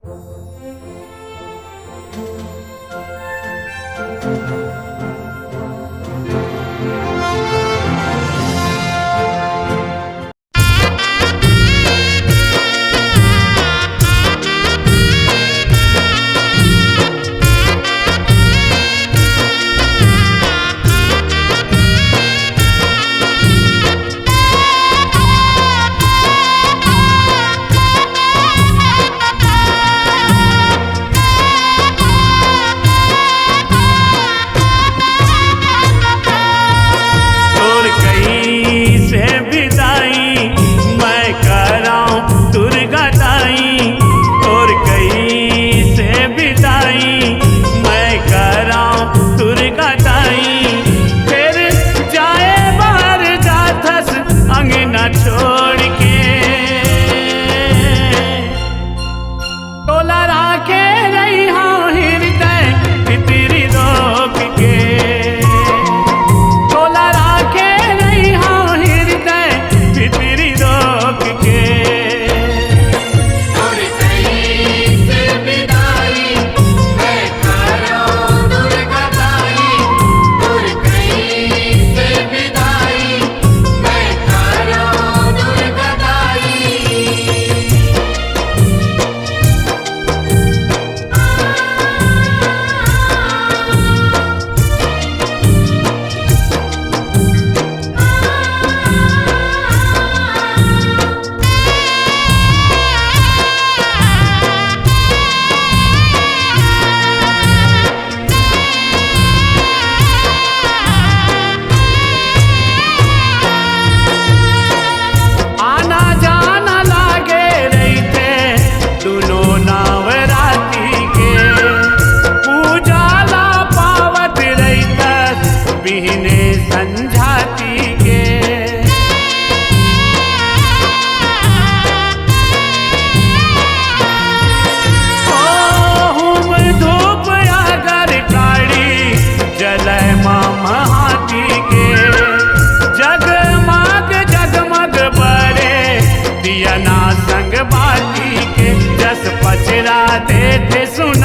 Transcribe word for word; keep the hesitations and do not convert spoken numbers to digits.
तोर कइसे बिदाई मैं कराऊं दुर्गा दाई, तोर कइसे बिदाई मैं कराऊं दुर्गा दाई। फेर जाए बर जाथस अंगना छोड़ के, तोला राखे रहिहौं हृदय भीतरी रोक के, तोला राखे रहिहौं हृदय भीतरी रोक के। तोर कइसे बिदाई मैं कराऊं दुर्गा दाई, तोर कइसे बिदाई मैं कराऊं दुर्गा दाई। आना जाना लागे रहिथे दुनो नवराती के, पूजा ला पावत रहिथस बिहने संझाती के। ओ हुम धूप अगर टाड़ी जलय मामा हाथी के, जगमग जगमग बरे दिया ना संग बाती के। जस पचरा देथे सुन